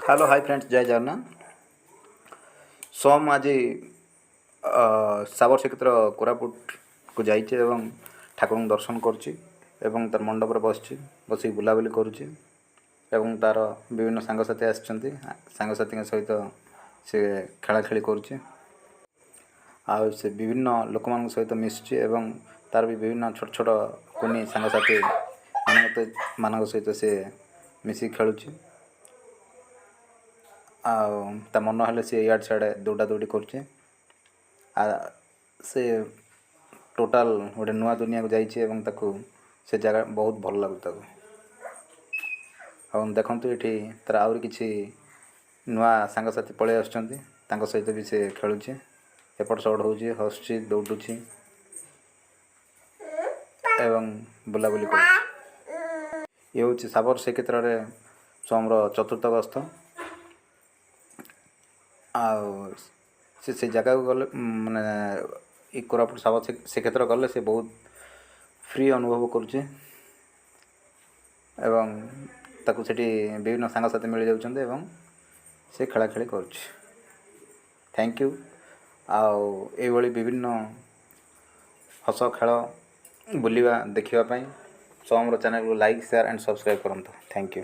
Hello, high friends, ଜୟ ଜଗନ୍ନାଥ। ସୋମ ଆଜି ଶାବର ଶ୍ରୀକ୍ଷେତ୍ର କୋରାପୁଟକୁ ଯାଇଛି ଏବଂ ଠାକୁରଙ୍କୁ ଦର୍ଶନ କରୁଛି ଏବଂ ତାର ମଣ୍ଡପରେ ବସିଛି, ବସିକି ବୁଲାବୁଲି କରୁଛି ଏବଂ ତାର ବିଭିନ୍ନ ସାଙ୍ଗସାଥି ଆସିଛନ୍ତି। ସାଙ୍ଗସାଥିଙ୍କ ସହିତ ସେ ଖେଳାଖେଳି କରୁଛି ଆଉ ସେ ବିଭିନ୍ନ ଲୋକମାନଙ୍କ ସହିତ ମିଶୁଛି ଏବଂ ତାର ବି ବିଭିନ୍ନ ଛୋଟ ଛୋଟ କୁନି ସାଙ୍ଗସାଥି ମାନଙ୍କ ସହିତ ସେ ମିଶିକି ଖେଳୁଛି। ଆଉ ତା ମନ ହେଲେ ସିଏ ଇଆଡ଼େ ସିଆଡ଼େ ଦୌଡ଼ା ଦୌଡ଼ି କରୁଛି। ଆଉ ସେ ଟୋଟାଲ୍ ଗୋଟେ ନୂଆ ଦୁନିଆକୁ ଯାଇଛି ଏବଂ ତାକୁ ସେ ଜାଗା ବହୁତ ଭଲ ଲାଗୁଛି ତାକୁ। ଆଉ ଦେଖନ୍ତୁ, ଏଠି ତାର ଆହୁରି କିଛି ନୂଆ ସାଙ୍ଗସାଥି ପଳେଇ ଆସୁଛନ୍ତି। ତାଙ୍କ ସହିତ ବି ସେ ଖେଳୁଛି, ଏପଟ ସେପଟ ହେଉଛି, ହସୁଛି, ଦୌଡ଼ୁଛି ଏବଂ ବୁଲାବୁଲି କରୁଛି। ଇଏ ହେଉଛି ଶାବର ଶ୍ରୀକ୍ଷେତ୍ରରେ ସୋମର ଚତୁର୍ଥ ଗସ୍ତ। ଆଉ ସେ ସେ ଜାଗାକୁ ଗଲେ, ମାନେ ଏ କୋରାପୁଟ ଶାବର ଶ୍ରୀକ୍ଷେତ୍ର ଗଲେ ସେ ବହୁତ ଫ୍ରି ଅନୁଭବ କରୁଛି ଏବଂ ତାକୁ ସେଠି ବିଭିନ୍ନ ସାଙ୍ଗସାଥି ମିଳିଯାଉଛନ୍ତି ଏବଂ ସେ ଖେଳାଖେଳି କରୁଛି। Thank you. ଆଉ ଏଇଭଳି ବିଭିନ୍ନ ହସ ଖେଳ, ବୁଲିବା ଦେଖିବା ପାଇଁ ସୋମର ଚ୍ୟାନେଲକୁ ଲାଇକ୍, ସେୟାର ଆଣ୍ଡ ସବସ୍କ୍ରାଇବ୍ କରନ୍ତୁ। Thank you.